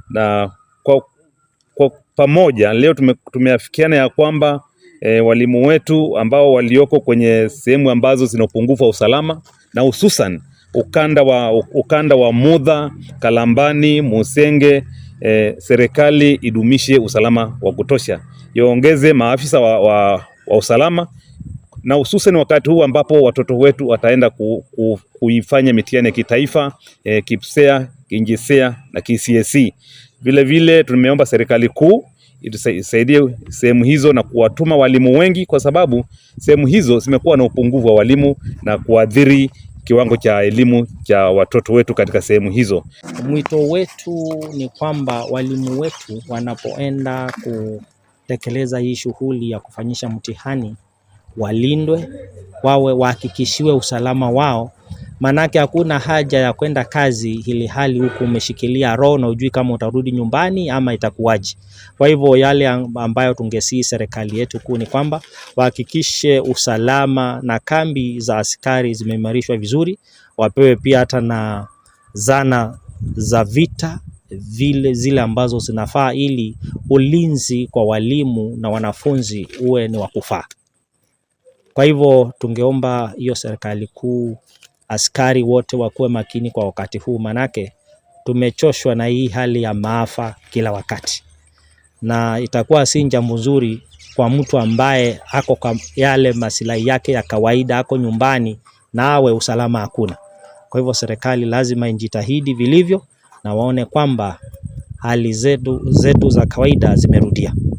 Na kwa pamoja leo tumeafikiana ya kwamba walimu wetu ambao walioko kwenye sehemu ambazo zina upungufu wa usalama na hususan ukanda wa Mudha, Kalambani, Musenge, serikali idumishe usalama wa kutosha, iongeze maafisa wa usalama na hususan wakati huu ambapo watoto wetu wataenda kuifanya mitihani ya kitaifa, KPSEA, KJSEA na KCSE. Vile vile tumeomba serikali kuu itusaidie sehemu hizo na kuwatuma walimu wengi, kwa sababu sehemu hizo zimekuwa na upungufu wa walimu na kuathiri kiwango cha elimu cha watoto wetu katika sehemu hizo. Mwito wetu ni kwamba walimu wetu wanapoenda kutekeleza hii shughuli ya kufanyisha mtihani walindwe, wawe wahakikishiwe usalama wao, manake hakuna haja ya kwenda kazi ili hali huku umeshikilia roho na ujui kama utarudi nyumbani ama itakuwaje. Kwa hivyo yale ambayo tungesihi serikali yetu kuu ni kwamba wahakikishe usalama na kambi za askari zimeimarishwa vizuri, wapewe pia hata na zana za vita vile zile ambazo zinafaa ili ulinzi kwa walimu na wanafunzi uwe ni wa kufaa. Kwa hivyo tungeomba hiyo serikali kuu, askari wote wakuwe makini kwa wakati huu, manake tumechoshwa na hii hali ya maafa kila wakati, na itakuwa si jambo nzuri kwa mtu ambaye ako kwa yale masilahi yake ya kawaida, ako nyumbani na awe usalama hakuna. Kwa hivyo serikali lazima ijitahidi vilivyo na waone kwamba hali zetu za kawaida zimerudia.